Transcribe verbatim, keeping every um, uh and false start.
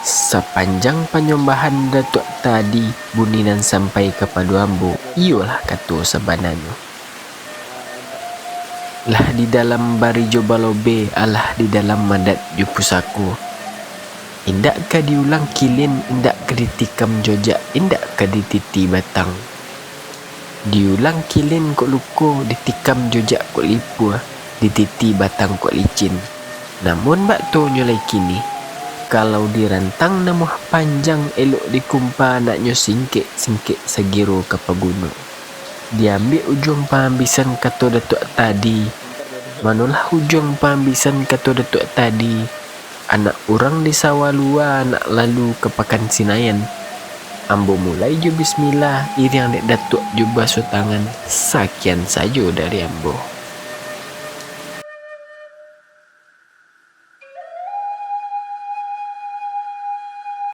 Sapanjang panyambahan Datuak tadi, bunyi nan sampai kapado ambo, iyolah kato sabananyo. Lah di dalam bari jo balobe, alah di dalam adat jo pusako. Indak ka diulang kilin, indak ka ditikam jojak, indak ka dititi batang. Diulang kilin kok luko, ditikam jojak kok lipuah, dititi batang kok licin. Namun bak tonyo lai kini, kalau dirantang namuah panjang, elok dikumpa anaknyo singkek-singkek sagiro ka paguno. Diambiak ujuang paambisan kato Datuak tadi. Manolah ujuang paambisan kato Datuak tadi, anak urang di sawah lua nak lalu ka Pakan Sinayan. Ambo mulai jo bismillah, iriang dek Datuak jo baso tangan, sakian sajo dari ambo.